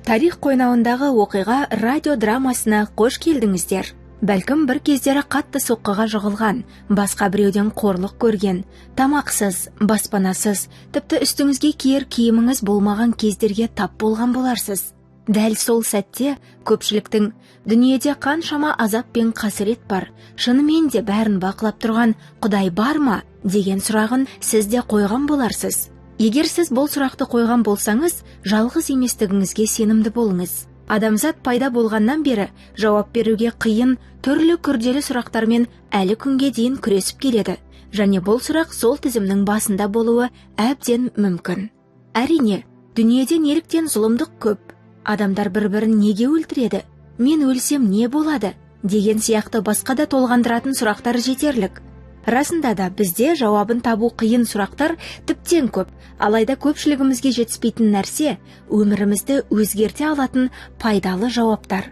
Тарих қойнауындағы оқиға радиодрамасына қош келдіңіздер. Бәлкім бір кездері қатты соққыға жығылған, басқа біреуден қорлық көрген, тамақсыз, баспанасыз, тіпті үстіңізге киер киіміңіз болмаған кездерге тап болған боларсыз. Дәл сол сәтте көпшіліктің дүниеде қаншама азап пен қасірет бар, шынымен де бәрін бақылап тұрған Құдай бар ма деген сұрағын сіз де қойған боларсыз. Егер сіз бұл сұрақты қойған болсаңыз, жалғыз еместігіңізге сенімді болыңыз. Адамзат пайда болғаннан бері жауап беруге қиын, түрлі күрделі сұрақтармен әлі күнге дейін күресіп келеді. Және бұл сұрақ сол тізімнің басында болуы әбден мүмкін. Әрине, дүниеде неліктен зұлымдық көп? Адамдар бір-бірін неге өлтіреді? Мен өлсем не болады? Деген сияқты басқа да толғандыратын сұрақтар жетерлік. Расында да бізде жауабын табу қиын сұрақтар тіптен көп, алайда көпшілігімізге жетіспейтін нәрсе өмірімізді өзгерте алатын пайдалы жауаптар.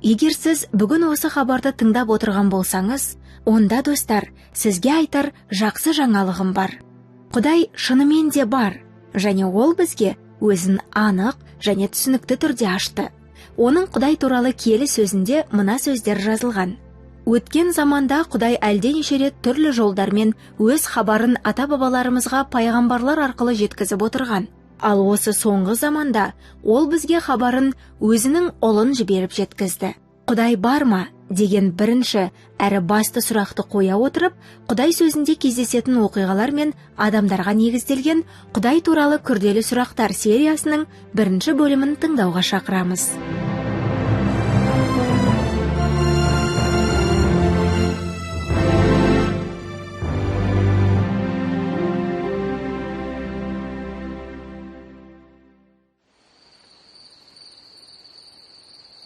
Егер сіз бүгін осы хабарды тыңдап отырған болсаңыз, онда достар, сізге айтар жақсы жаңалығым бар. Құдай шынымен де бар, және ол бізге өзін анық және түсінікті түрде ашты. Оның Құдай туралы киелі сөзінде мына сөздер жазылған. Өткен заманда Құдай әлденеше рет түрлі жолдармен өз хабарын ата-бабаларымызға пайғамбарлар арқылы жеткізіп отырған. Ал осы соңғы заманда ол бізге хабарын өзінің ұлын жіберіп жеткізді. Құдай бар ма деген бірінші әрі басты сұрақты қоя отырып, Құдай сөзінде кездесетін оқиғалар мен адамдарға негізделген Құдай туралы күрделі сұрақтар сериясының бірінші бөлімін тыңдауға шақырамыз.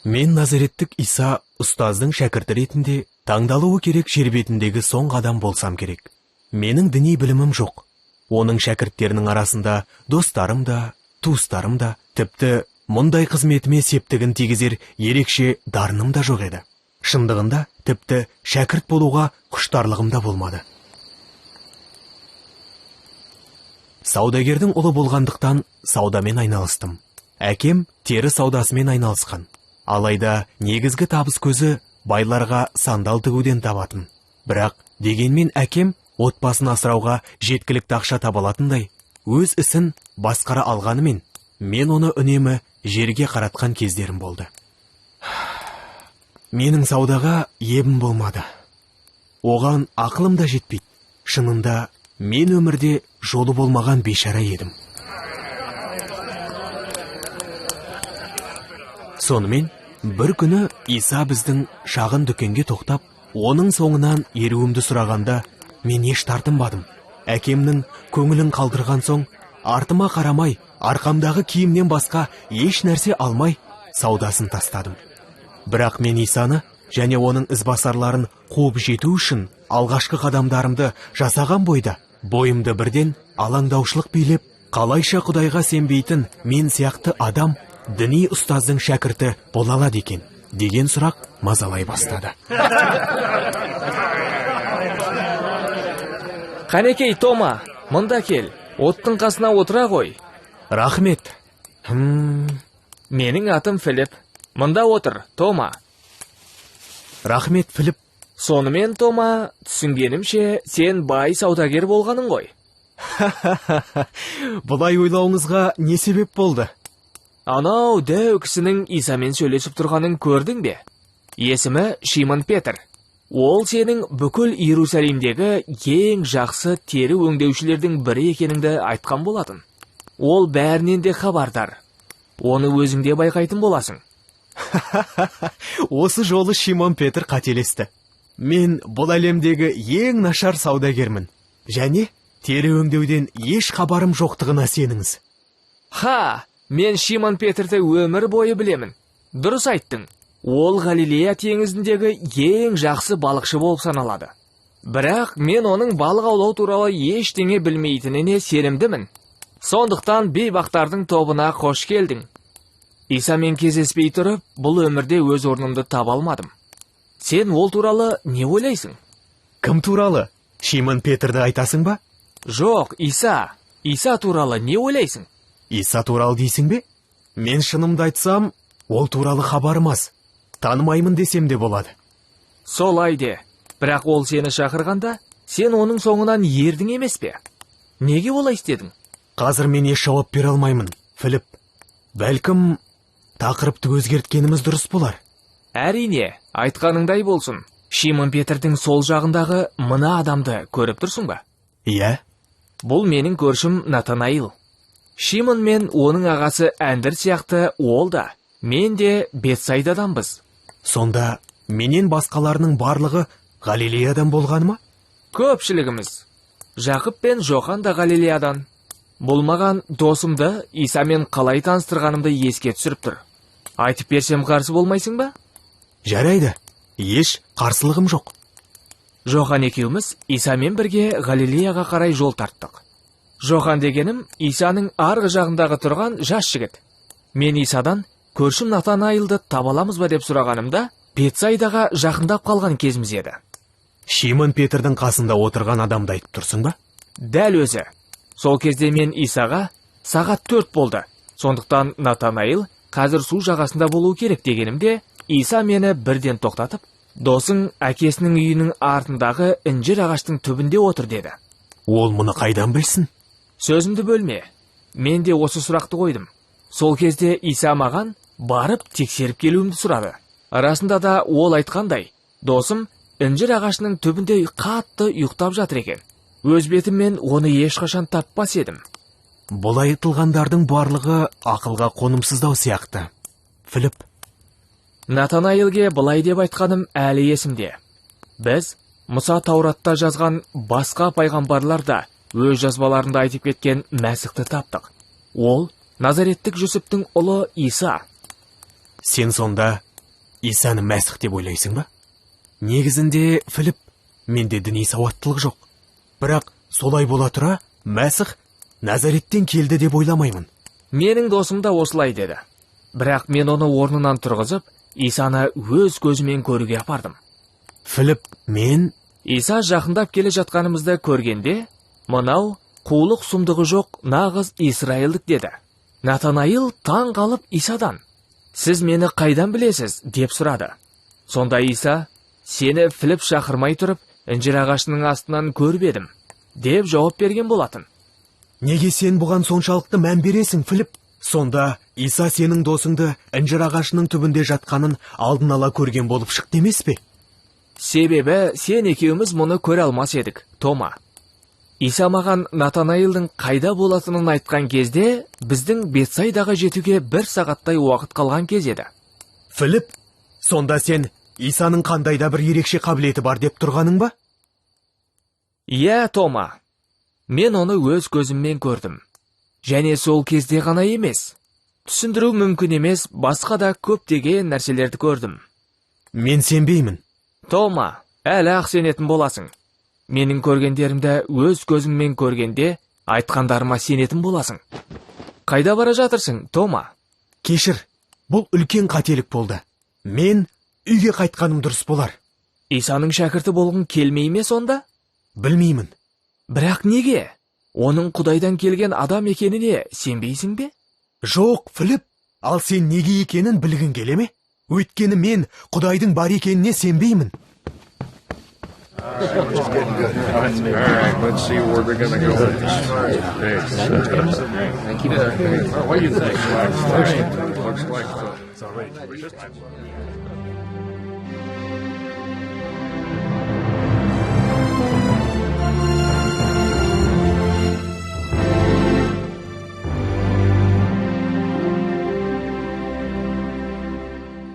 Мен Назареттік Иса ұстаздың шәкірті ретінде таңдалуы керек жер бетіндегі соңғы адам болсам керек. Менің діни білімім жоқ. Оның шәкірттерінің арасында достарым да, туыстарым да, тіпті мұндай қызметіме септігін тигізер ерекше дарыным да жоқ еді. Шындығында тіпті шәкірт болуға құштарлығым да болмады. Саудагердің ұлы болғандықтан саудамен айналыстым. Әкем тері саудасымен айналысқан. Алайда негізгі табыс көзі байларға сандал тігуден табатын. Бірақ дегенмен әкем отбасын асырауға жеткілікті ақша таба алатындай өз ісін басқара алғанымен, мен оны үнемі жерге қаратқан кездерім болды. Менің саудаға ебім болмады. Оған ақылым да жетпейді. Шынында мен өмірде жолы болмаған бейшара едім. Сонымен бір күні Иса біздің шағын дүкенге тоқтап, оның соңынан еруімді сұрағанда мен еш тартынбадым. Әкемнің көңілін қалдырған соң, артыма қарамай, арқамдағы киімнен басқа еш нәрсе алмай, саудасын тастадым. Бірақ мен Исаны және оның ізбасарларын қуып жету үшін алғашқы қадамдарымды жасаған бойда, бойымды бірден алаңдаушылық билеп, қалайша Құдайға сенбейтін мен сияқты адам діни ұстаздың шәкірті бола алады екен деген сұрақ мазалай бастады. Қанекей, Тома, мында кел, оттың қасына отыра ғой. Рахмет. Менің атым Филипп. Мында отыр, Тома. Рахмет, Филипп. Сонымен, Тома, түсінгенімше, сен бай саудагер болғаның ғой. Бұлай ойлауыңызға не себеп болды? Анау дәу кісінің Исамен сөйлесіп тұрғанын көрдің бе? Есімі Шимон Петр. Ол сенің бүкіл Иерусалимдегі ең жақсы тері өңдеушілердің бірі екеніңді айтқан болатын. Ол бәрінен де хабардар. Оны өзің де байқайтын боласың. Осы жолы Шимон Петр қателесті. Мен бұл әлемдегі ең нашар саудагермін. Және тері өңдеуден еш хабарым жоқтығына сеніңіз. Ха! Мен Шимон Петрді өмір бойы білемін. Дұрыс айттың. Ол Галилея теңізіндегі ең жақсы балықшы болып саналады. Бірақ мен оның балық аулау туралы ештеңе білмейтініне сенімдімін. Сондықтан бейбақтардың тобына қош келдің. Исамен кездеспей тұрып, бұл өмірде өз орнымды таба алмадым. Сен ол туралы не ойлайсың? Кім туралы? Шимон Петрді айтасың ба? Жоқ, Иса. Иса туралы не ойлайсың? Иса туралы дейсің бе? Мен шынымды айтсам, ол туралы хабарым аз. Танымаймын десем де болады. Солай де. Бірақ ол сені шақырғанда, сен оның соңынан ердің емес пе? Неге олай істедің? Қазір мен еш жауап бере алмаймын, Филипп. Бәлкім, тақырыпты өзгерткеніміз дұрыс болар. Әрине, айтқаныңдай болсын. Шимон Петрдің сол жағындағы мына адамды көріп тұрсың ба? Иә. Бұл менің көршім Натанаил. Шимон мен оның ағасы Әндір сияқты ол да, мен де Бетсайдаданбыз. Сонда менен басқаларының барлығы Галилеядан болғаны ма? Көпшілігіміз. Жақып пен Жохан да Галилеядан. Бұл маған досымды Исамен қалай таныстырғанымды еске түсіріп тұр. Айтып берсем қарсы болмайсың ба? Жарайды, еш қарсылығым жоқ. Жохан екеуміз Исамен бірге Галилеяға қарай жол тарттық. Жохан дегенім Исаның арғы жағындағы тұрған жас жігіт. Мен Исадан көршім Натанаилды таба аламыз ба деп сұрағанымда, Бетсайдаға жақындап қалған кезіміз еді. Шимон Петрдің қасында отырған адамды айтып тұрсың ба? Дәл өзі. Сол кезде мен Исаға сағат 4 болды. Сондықтан Натанаил қазір су жағасында болуы керек дегенімде, Иса мені бірден тоқтатып, досың әкесінің үйінің артындағы інжір ағаштың түбінде отыр деді. Ол мұны қайдан білсін? Сөзімді бөлме. Мен де осы сұрақты қойдым. Сол кезде Иса маған барып тексеріп келуімді сұрады. Расында да ол айтқандай, досым інжір ағашының түбінде қатты ұйықтап жатыр екен. Өз бетіммен оны ешқашан таппас едім. Бұл айтылғандардың барлығы ақылға қонымсыздау сияқты. Филипп. Натанаилге былай деп айтқаным әлі есімде. Біз Мұса Тауратта жазған басқа пайғамбарлар да өз жазбаларында айтып кеткен Мәсіхті таптық. Ол Назареттік Жүсіптің ұлы Иса. Сен сонда Исаны Мәсіх деп ойлайсың ба? Негізінде, Филипп, менде діни сауаттылық жоқ. Бірақ солай бола тұра, Мәсіх Назареттен келді деп ойламаймын. Менің досым да осылай деді. Бірақ мен оны орнынан тұрғызып, Исаны өз көзімен көруге апардым. Филипп, мен... Иса жақындап келе жатқанымызды көргенде, мынау қулық сұмдығы жоқ нағыз Израильдік деді. Натанаил таң қалып Исадан: "Сіз мені қайдан білесіз?" деп сұрады. Сонда Иса: "Сені Филипп шақырмай тұрып, інжір ағашының астынан көріп едім" деп жауап берген болатын. Неге сен бұған соншалықты мән бересің, Филипп? Сонда Иса сенің досыңды інжір ағашының түбінде жатқанын алдын ала көрген болып шықты емес пе? Себебі сен екеуміз мұны көре алмас едік, Тома. Иса маған Натанаилдың қайда болатынын айтқан кезде, біздің Бетсайдаға жетуге 1 сағаттай уақыт қалған кез еді. Филипп, сонда сен Исаның қандай да бір ерекше қабілеті бар деп тұрғаның ба? Иә, Тома. Мен оны өз көзіммен көрдім. Және сол кезде ғана емес. Түсіндіру мүмкін емес, басқа да көптеген нәрселерді көрдім. Мен сенбеймін. Тома, әлі ақ сенетін боласың. Менің көргендерімді өз көзіңмен көргенде, айтқандарыма сенетін боласың. Қайда бара жатырсың, Тома? Кешір, бұл үлкен қателік болды. Мен үйге қайтқаным дұрыс болар. Исаның шәкірті болғың келмей ме сонда? Білмеймін. Бірақ неге? Оның Құдайдан келген адам екеніне сенбейсің бе? Жоқ, Филипп, ал сен неге екенін білгің келе ме? Өйткені мен Құдайдың бар екеніне сенбеймін. Let's see where they're gonna go with this. What do you think? Looks like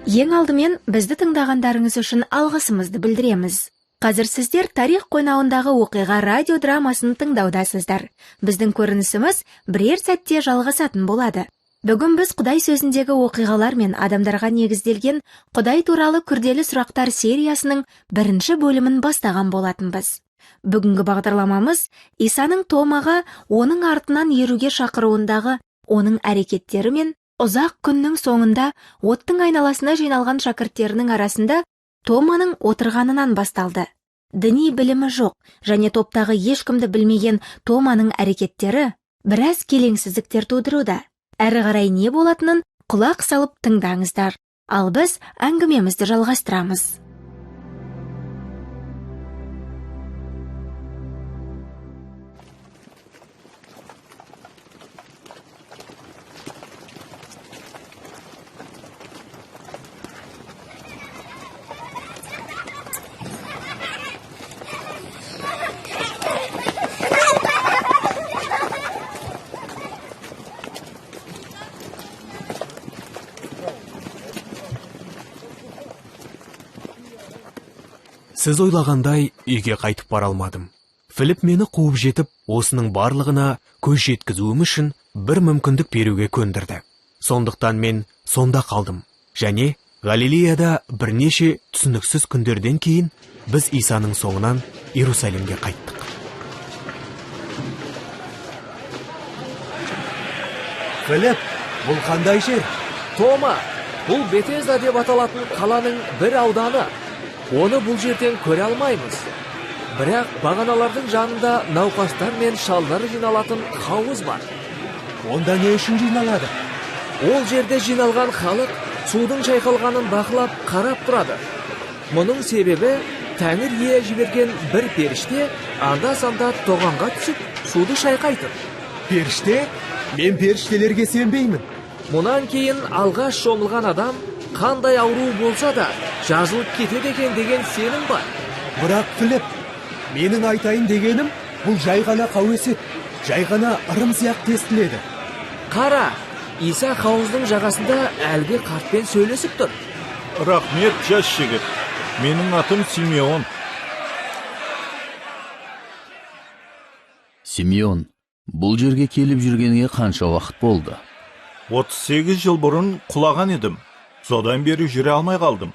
Ең алдымен бізді тыңдағандарыңыз үшін алғысымызды білдіреміз. Қазір сіздер тарих қойнауындағы оқиға радиодрамасын тыңдаудасыздар. Біздің көрінісіміз бірер сәтте жалғасатын болады. Бүгін біз Құдай сөзіндегі оқиғалар мен адамдарға негізделген Құдай туралы күрделі сұрақтар сериясының бірінші бөлімін бастаған болатынбыз. Бүгінгі бағдарламамыз Исаның Томаға оның артынан еруге шақыруындағы оның әрекеттері мен ұзақ күннің соңында оттың айналасына жиналған шәкірттерінің арасында Томаның отырғанынан басталды. Діни білімі жоқ және топтағы ешкімді білмеген Томаның әрекеттері біраз келеңсіздіктер тудыруда. Әрі қарай не болатынын құлақ салып тыңдаңыздар. Ал біз әңгімемізді жалғастырамыз. Сіз ойлағандай үйге қайтып бара алмадым. Филипп мені қуып жетіп, осының барлығына көз жеткізуім үшін бір мүмкіндік беруге көндірді. Сондықтан мен сонда қалдым. Және Галилеяда бірнеше түсініксіз күндерден кейін біз Исаның соңынан Иерусалимге қайттық. Филипп, бұл қандай жер? Тома, бұл Бетезда деп аталатын қаланың бір ауданы. Оны бұл жерден көре алмаймыз. Бірақ бағаналардың жанында науқастар мен шалдар жиналатын хауыз бар. Онда не үшін жиналады? Ол жерде жиналған халық судың шайқалғанын бақылап қарап тұрады. Мұның себебі Тәңір ие жіберген бір періште анда-санда тоғанға түсіп суды шайқайтын. Періште? Мен періштелерге сенбеймін. Мұнан кейін алғаш шомылған адам қандай ауру болса да жазылып кетеді екен деген сенім бар. Бірақ Филипп, менің айтайын дегенім, бұл жай ғана қауесет, жай ғана ырым сияқты естіледі. Қара, Иса хауыздың жағасында әлгі қартпен сөйлесіп тұр. Рахмет, жас жігіт. Менің атым Симеон. Симеон, бұл жерге келіп жүргенге қанша уақыт болды? 38 жыл бұрын құлаған едім. Содан бері жүре алмай қалдым.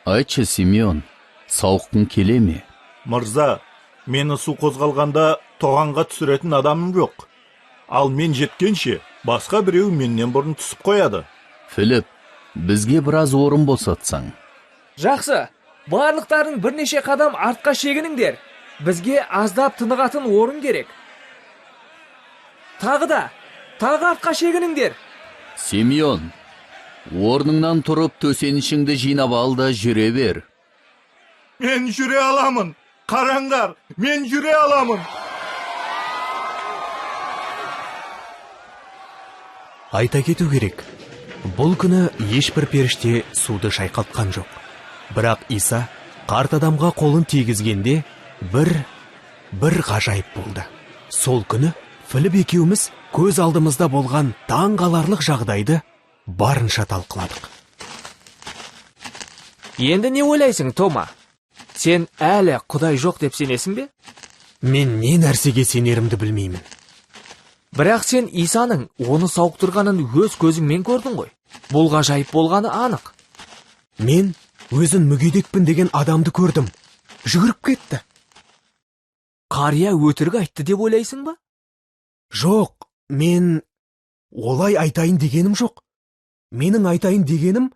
Айтшы, Симеон, сауыққың келе ме? Мырза, мені су қозғалғанда тоғанға түсіретін адамым жоқ. Ал мен жеткенше, басқа біреу менен бұрын түсіп қояды. Филипп, бізге біраз орын босатсаң. Жақсы, барлықтарың бірнеше қадам артқа шегініңдер. Бізге аздап тынығатын орын керек. Тағы да, тағы артқа шегініңдер. Симеон, орныңнан тұрып төсенішіңді жинап ал да жүре бер. Мен жүре аламын. Қараңдар, мен жүре аламын. Айта кету керек, бұл күні ешбір періште суды шайқалтқан жоқ. Бірақ Иса қарт адамға қолын тигізгенде бір ғажайып болды. Сол күні Филипп екеуміз көз алдымызда болған таңғаларлық жағдайды барынша талқыладық. Енді не ойлайсың, Тома? Сен әлі Құдай жоқ деп сенесің бе? Мен не нәрсеге сенерімді білмеймін. Бірақ сен Исаның оны сауықтырғанын өз көзіңмен көрдің ғой. Бұл ғажайып болғаны анық. Мен өзін мүгедекпін деген адамды көрдім. Жүгіріп кетті. Қария өтірік айтты деп ойлайсың ба? Жоқ, мен олай айтайын дегенім жоқ. Менің айтайын дегенім,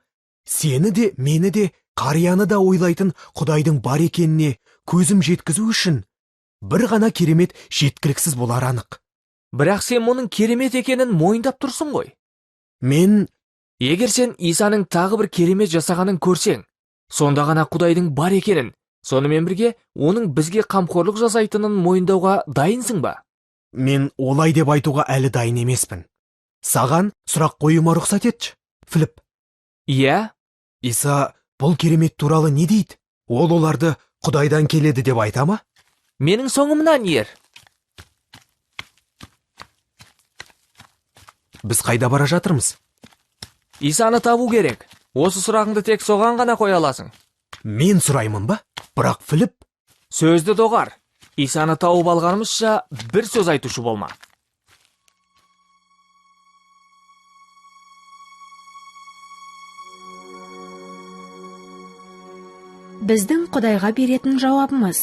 сені де, мені де, қарияны да ойлайтын Құдайдың бар екеніне көзім жеткізу үшін бір ғана керемет жеткіліксіз болар анық. Бірақ сен мұның керемет екенін мойындап тұрсың ғой. Мен... Егер сен Исаның тағы бір керемет жасағанын көрсең, сонда ғана Құдайдың бар екенін, сонымен бірге оның бізге қамқорлық жасайтынын мойындауға дайынсың ба? Мен олай деп айтуға әлі дайын емеспін. Саған сұрақ қоюыма рұқсат етші, Филипп. Иә? Иса бұл керемет туралы не дейді? Ол оларды Құдайдан келеді деп айта ма? Менің соңымнан ер. Біз қайда бара жатырмыз? Исаны табу керек. Осы сұрағыңды тек соған ғана қоя аласың. Мен сұраймын ба? Бірақ Филипп... Сөзді доғар. Исаны тауып алғанымызша бір сөз айтушы болма. Біздің Құдайға беретін жауабымыз.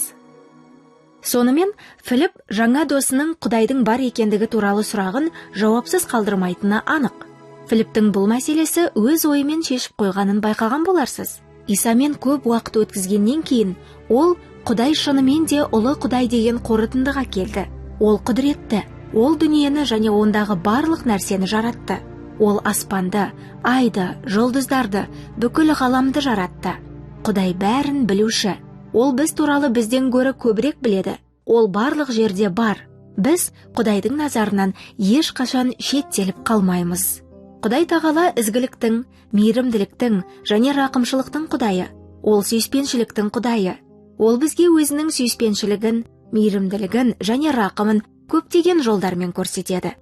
Сонымен Филипп жаңа досының Құдайдың бар екендігі туралы сұрағын жауапсыз қалдырмайтыны анық. Филипптің бұл мәселесі өз ойымен шешіп қойғанын байқаған боларсыз. Исамен көп уақыт өткізгеннен кейін ол Құдай шынымен де ұлы Құдай деген қорытындыға келді. Ол құдіретті, ол дүниені және ондағы барлық нәрсені жаратты. Ол аспанды, айды, жұлдыздарды, бүкіл ғаламды жаратты. Құдай бәрін білуші. Ол біз туралы бізден гөрі көбірек біледі. Ол барлық жерде бар. Біз Құдайдың назарынан ешқашан шеттеліп қалмаймыз. Құдай тағала ізгіліктің, мейірімділіктің және рақымшылықтың Құдайы. Ол сүйіспеншіліктің Құдайы. Ол бізге өзінің сүйіспеншілігін, мейірімділігін және рақымын көптеген жолдармен көрсетеді.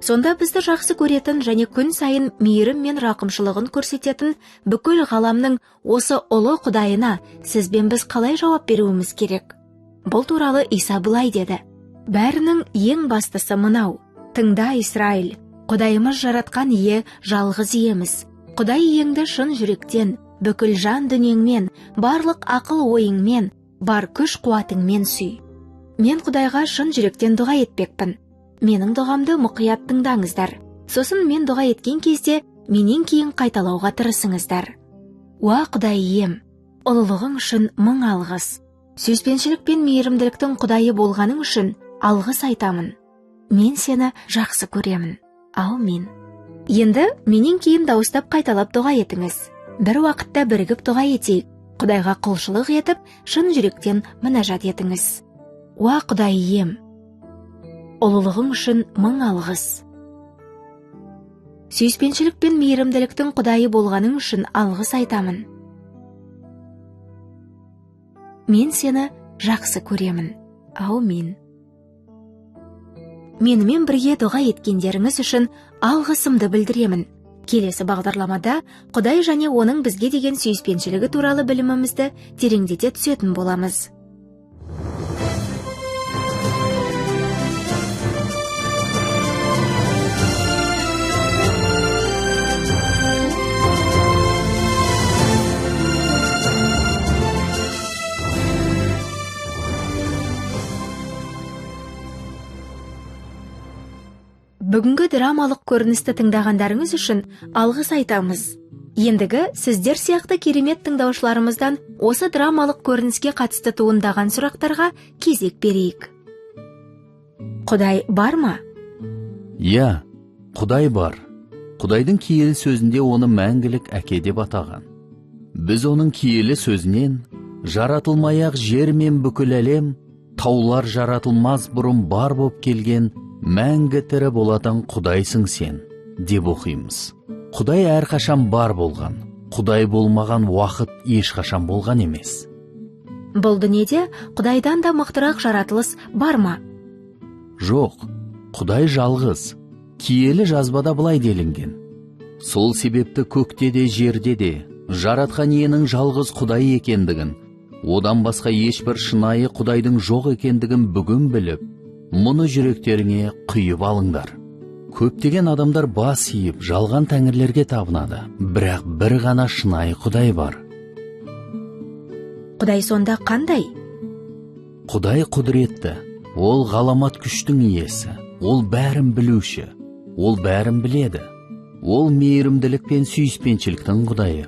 Сонда бізді жақсы көретін және күн сайын мейірім мен рақымшылығын көрсететін бүкіл ғаламның осы ұлы Құдайына сіз бен біз қалай жауап беруіміз керек? Бұл туралы Иса былай деді: бәрінің ең бастысы мынау: тыңда, Израиль, Құдайымыз жаратқан ие жалғыз иеміз. Құдай иеңді шын жүректен, бүкіл жан дүниеңмен, барлық ақыл ойыңмен, бар күш қуатыңмен сүй. Мен Құдайға шын жүректен дұға етпекпін. Менің дұғамды мұқият тыңдаңыздар. Сосын мен дұға еткен кезде менен кейін қайталауға тырысыңыздар. Уа Құдай ием, ұлылығың үшін мың алғыс. Сүйіспеншілік пен мейірімділіктің Құдайы болғаның үшін алғыс айтамын. Мен сені жақсы көремін. Аумин. Енді менен кейін дауыстап қайталап дұға етіңіз. Бір уақытта бірігіп дұға етейік. Құдайға құлшылық етіп, шын жүректен мінәжат етіңіз. Уа Құдай ием, ұлылығың үшін мың алғыс. Сүйіспеншілік пен мейірімділіктің Құдайы болғаның үшін алғыс айтамын. Мен сені жақсы көремін. Аумин. Менімен бірге дұға еткендеріңіз үшін алғысымды білдіремін. Келесі бағдарламада Құдай және оның бізге деген сүйіспеншілігі туралы білімімізді тереңдете түсетін боламыз. Бүгінгі драмалық көріністі тыңдағандарыңыз үшін алғыс айтамыз. Ендігі сіздер сияқты керемет тыңдаушыларымыздан осы драмалық көрініске қатысты туындаған сұрақтарға кезек берейік. Құдай бар ма? Иә, Құдай бар. Құдайдың киелі сөзінде оны мәңгілік әке деп атаған. Біз оның киелі сөзінен жаратылмай-ақ жер мен бүкіл әлем, таулар жаратылмас бұрын бар боп келген мәңгі тірі болатын Құдайсың сен, деп оқимыз. Құдай әрқашан бар болған. Құдай болмаған уақыт ешқашан болған емес. Бұл дүниеде Құдайдан да мықтырақ жаратылыс бар ма? Жоқ, Құдай жалғыз. Киелі жазбада былай делінген: сол себепті көкте де жерде де жаратқан иенің жалғыз Құдай екендігін, одан басқа ешбір шынайы Құдайдың жоқ екендігін бүгін біліп, мұны жүректеріңе құйып алыңдар. Көптеген адамдар бас иіп жалған тәңірлерге табынады, бірақ бір ғана шынайы Құдай бар. Құдай сонда қандай? Құдай құдіретті, ол ғаламат күштің иесі, ол бәрін білуші, ол бәрін біледі. Ол мейірімділік пен сүйіспеншіліктің Құдайы.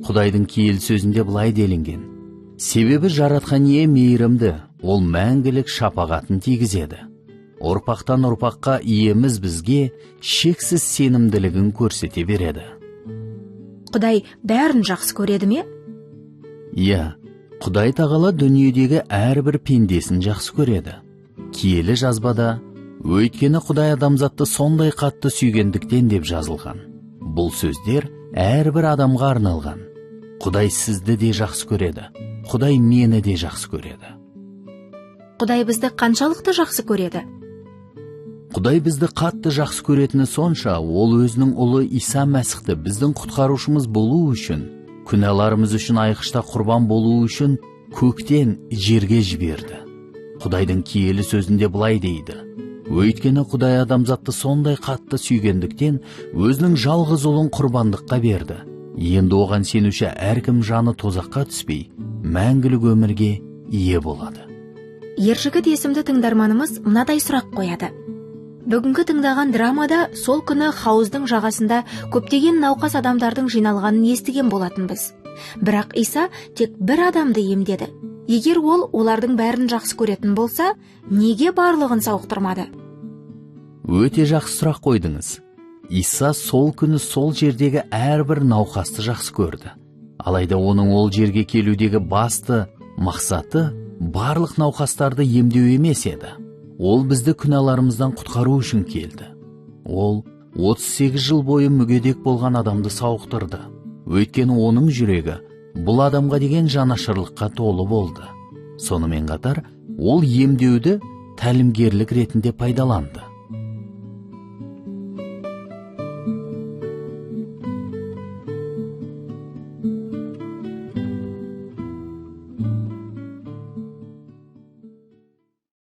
Құдайдың киелі сөзінде былай делінген: себебі жаратқан ие мейірімді, ол мәңгілік шапағатын тигізеді. Ұрпақтан ұрпаққа иеміз бізге шексіз сенімділігін көрсете береді. Құдай бәрін жақсы көреді ме? Иә, Құдай тағала дүниедегі әрбір пендесін жақсы көреді. Киелі жазбада, өйткені Құдай адамзатты сондай қатты сүйгендіктен деп жазылған. Бұл сөздер әрбір адамға арналған. Құдай сізді де жақсы көреді. Құдай мені де жақсы көреді. Құдай бізді қаншалықты жақсы көреді? Құдай бізді қатты жақсы көретіні сонша, ол өзінің ұлы Иса Мәсіхті біздің құтқарушымыз болу үшін, күнәларымыз үшін айқышта құрбан болу үшін көктен жерге жіберді. Құдайдың киелі сөзінде былай дейді: өйткені Құдай адамзатты сондай қатты сүйгендіктен өзінің жалғыз ұлын құрбандыққа берді. Енді оған сенуші әркім жаны тозаққа түспей, мәңгілік өмірге ие болады. Ержігіт есімді тыңдарманымыз мынадай сұрақ қояды. Бүгінгі тыңдаған драмада сол күні хауыздың жағасында көптеген науқас адамдардың жиналғанын естіген болатынбыз. Бірақ Иса тек бір адамды емдеді. Егер ол олардың бәрін жақсы көретін болса, неге барлығын сауықтырмады? Өте жақсы сұрақ қойдыңыз. Иса сол күні сол жердегі әрбір науқасты жақсы көрді. Алайда оның ол жерге келудегі басты мақсаты барлық науқастарды емдеу емес еді. Ол бізді күнәларымыздан құтқару үшін келді. Ол 38 жыл бойы мүгедек болған адамды сауықтырды. Өйткені оның жүрегі бұл адамға деген жанашырлыққа толы болды. Сонымен қатар, ол емдеуді тәлімгерлік ретінде пайдаланды.